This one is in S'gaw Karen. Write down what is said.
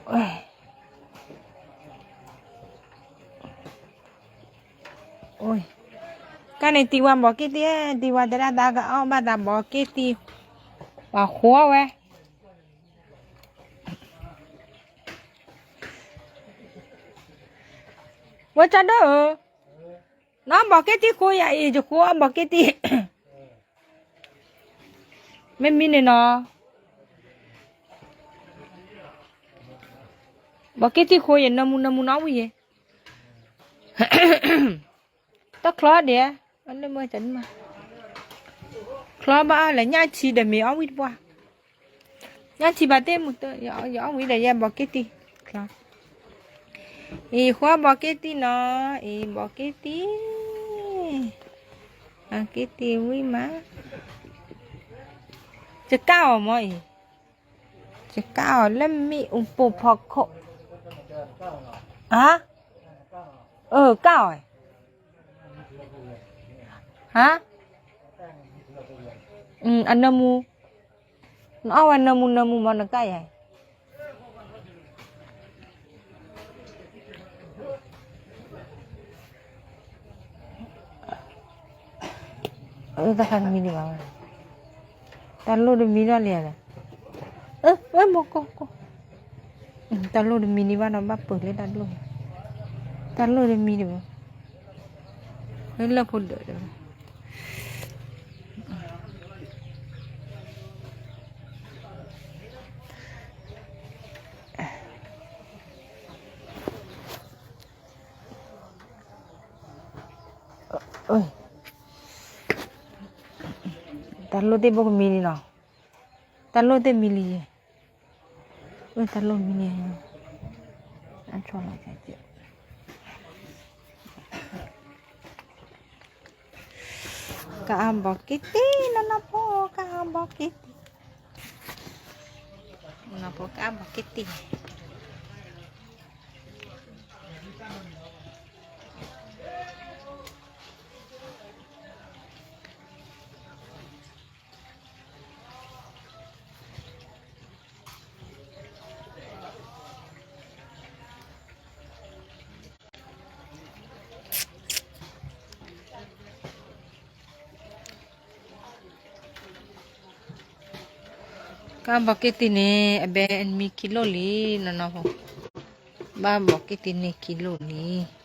အိၣ်, ကန့ၣ်တံၤဝါဘီးက့ၣ်တံၢ်, တံၤဝါတဲဒၣ်တၢ်ကအီၣ်ဘၣ်သးဘီးက့ၣ်တံၢ်, ပှၤဃိဝဲ, ဝဲကၢ်ဒိၣ်ဧၢ, နီၢ်ဘီးက့ၣ်တံၢ်ဃိယၤအံၤ ယဃိအီၣ်ဘီးက့ၣ်တံၢ်, မ့မ့ၢ်န့ၣ်နီၤ, ဘီးက့ၣ်တံၢ်ဃိယၤ နၢမူနၢမူနီၣ်ဝံၤယဲ, တၢ်ချီဒဲး, ချီဘၣ်အီၤလဲၣ် ညၣ်ဆံဒီးမ့ၢ်အီၣ်ဝံၤတပှၢ်, ညၣ်ဆံဘၣ်တ့ၢ်မူ, ယအီၣ်ဝံၤဒီးယဲဘီးက့ၣ်တံၢ်, ချီ, အံၤဃိဘီးက့ၣ်တံၢ်နီၤ, အံၤဘီးက့ၣ်တံၢ်, ဘီးက့ၣ်တံၢ်ဝံၤမး, ယကၣ်အီၤမ့ၢ်အံၤ, ယကၣ်အီၤလၢမ့ၣ်အူပိာ်ဖီခိၣ်, ဟါ, အၢ ကၣ်အီၤ, ဟါ, အနၢမူ, နအီၣ်ဝဲနၢမူနၢမူမ့ၢ်နကၣ်ယၤ တၢ်ခါတမံၤဒံးဘၣ်ဝဲ, တၢ်လိၣ်တမံၤဒၣ်လံဧါ, အၢ ဝဲမိၢ်ကိၢ်ကိၢ်, တၢ်လိၣ်တမံၤဒံးဘၣ်ဒီးဘၣ်ပၢၤလၢတၢ်လိၣ်, တၢ်လိၣ်တမံၤဒံးဘၣ်, လၢလၢၢ်ဖိဒၢးဒီး တၢ်လိၣ်သ့ၣ်ဘိကမံလံနီၤ, တၢ်လိၣ်သ့ၣ်မံလံယဲ, တၢ်လိၣ်မံလံ, အလီၤ, ကအါဘီးက့ၣ်တံၢ် နီၢ်နီၢ်ဖိ ကအါဘီးက့ၣ်တံၢ်, နီၢ်ဖိကအါဘီးက့ၣ်တံၢ် ကဘီက့တံၢ်န့ၣ် အဘဲမံခံလိၣ်လံ နီၢ်နီၢ်ဖိ, ဘၣ်ဘီက့တံၢ်န့ၣ်ခံလိၣ်လံ.